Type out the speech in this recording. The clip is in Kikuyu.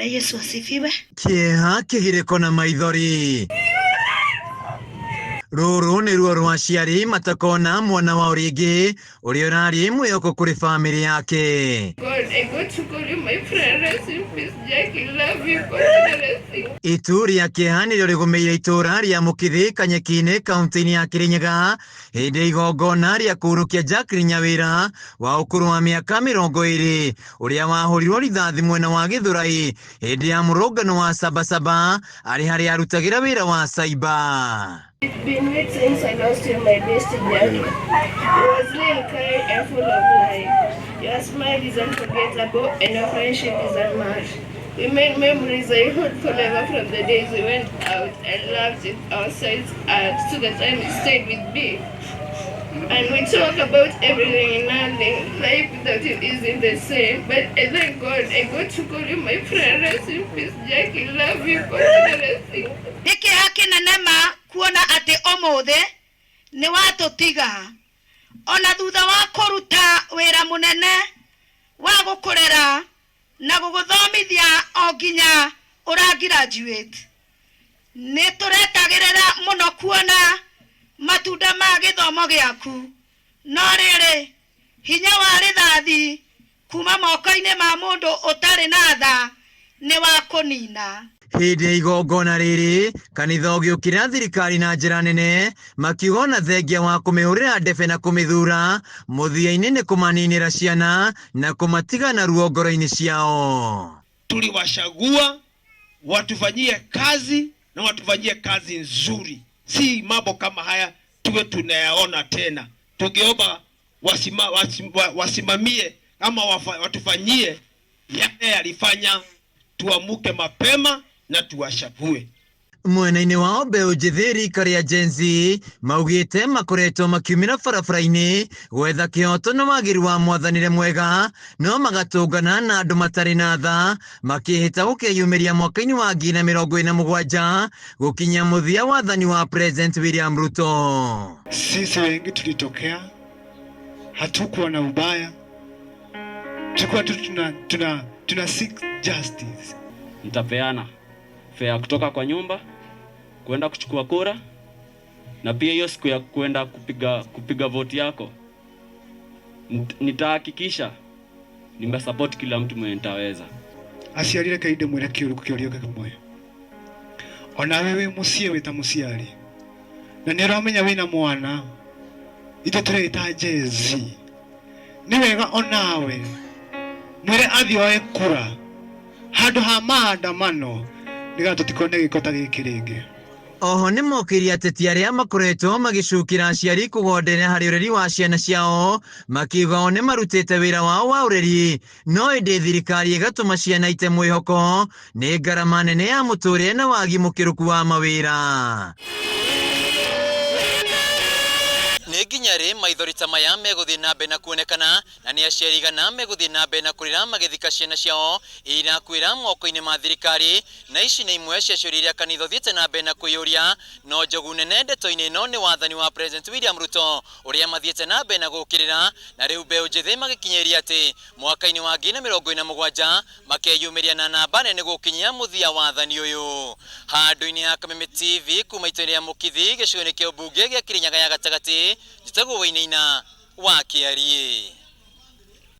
Yesu asifiwe. Kĩeha, kĩgirĩko na maithori. Rũrũ nĩ ruo rwa aciari matakona mwana wao rĩngĩ ũrĩa ũrarĩ mwĩhoko kũrĩ bamĩrĩ yake. God, I got to call you my friend. Rest in peace, Jackie. Love you. Continue resting. Itu rĩa kĩeha nĩrĩo rĩgũmĩire itũũra rĩa Mũkĩthĩ Kanyeki-inĩ kaunti-inĩ ya Kĩrĩnyaga hĩndĩ ya igongona rĩa kũhurũkia Jacqueline Nyawĩra wa ũkũrũ wa mĩaka 20 ũrĩa wahũrirwo rithathi mwena wa Gĩthũrai hĩndĩ ya mũrũngano wa Sabasaba arĩ harĩa arutagĩra wĩra wa cyber. It's been weeks since I lost you, my bestie Jackie. You was real kind and full of life. Your smile is unforgettable and your friendship is unmatched. We made memories I hold forever from the days we went out and laughed with ourselves out to the time you stayed with me. And we talk about everything and nothing. Life without you isn't the same. But I thank God I got to call you my friend. Rest in peace, Jackie. Love you. Continue resting. Nĩ kĩeha kĩnene ma kuona atĩ ũmũthĩ nĩ watũtiga ona thutha wa kũruta wĩra mũnene wa gũkũrera na gũgũthomithia o nginya ũra graduate. Nĩ tũretagĩrĩra mũno kuona matunda ma gĩthomo gĩaku, no rĩrĩ, hinya wa rĩthathi kuma moko-inĩ ma mũndũ ũtarĩ na tha nĩ wa kũnina. Hĩndĩ ya igongona rĩrĩ kanitha ũgĩũkĩrĩra thirikari na njĩra nene makiuga ona thengia wa kũmĩhũrĩra ndebe na kũmĩthura mũthia-inĩ nĩ kũmaninĩra ciana na kũmatiga na ruo ngoro-inĩ ciao. Tuliwachagua watufanyie kazi na watufanyie kazi nzuri, si mambo kama haya tuwe tunayaona tena. Tungeomba wasimamie ama watufanyie yale yalifanya tuamuke mapema na tuwachague. Mwena-inĩ wao mbeũ njĩthĩ rika rĩa Gen Z maugĩte makoretwo makiumĩra barabara-inĩ gwetha kĩhoto na wagĩrĩru wa mwathanĩre mwega, no magatũngana na andũ matarĩ na tha makĩhĩta gũkeyumĩria mwaka-inĩ wa 2027 gũkinya mũthia wathani wa President William Ruto. Sisi wengi tulitokea, hatukuwa na ubaya, tulikuwa tu tuna seek justice. Nitapeana fare kutoka kwa nyumba kwenda kuchukua kura, na pia hiyo siku ya kwenda kupiga vote yako nitahakikisha nimesupport kila mtu mwenye nitaweza. Aciari reke ndĩmwĩre kĩũrio kĩmwe, onawe wĩ mũciĩ wĩ ta mũciari na nĩ ũramenya wĩna mwana, ithuĩ tũreĩta Gen Z, nĩ wega onawe mwĩre athiĩ oe kura handũ ha maandamano nĩgetha tũtikone gĩko ta gĩkĩ rĩngĩ. Oho nĩ mokĩrie ateti arĩa makoretwo magĩcukĩra aciari kũgonderera harĩ ũreri wa ciana ciao makiuga o nĩ marutĩte wĩra wao wa ũreri, no ĩndĩ thirikari ĩgatũma ciana ite mwĩhoko nĩ ngarama nene ya mũtũrĩre na wagi mũkĩrũku wa mawĩra. Nĩ nginya rĩ maithori ta maya megũthiĩ na mbere na kuonekana, na nĩ aciari igana megũthiĩ na mbere na kũrĩra magĩthika ciana ciao irakuĩra moko-inĩ ma thirikari, na ici nĩ imwe cia ciũria iria kanitha ũthiĩte na mbere na kwĩyũria. No njogu nene ndeto-inĩ ĩno nĩ wathani wa President William Ruto ũrĩa mathiĩte na mbere na gũũkĩrĩra, na rĩu mbeũ njĩthĩ magĩkinyĩria atĩ mwaka-inĩ wa 2047 makeyumĩria na namba nene gũkinyia mũthia wathani ũyũ. Handũ-inĩ ha Kameme TV kuma itũra rĩa Mũkithi gĩcigo-inĩ kĩa ũmbunge gĩa Kĩrĩnyaga ya gatagatĩ, njĩtagwo Wainaina wa Kĩariĩ.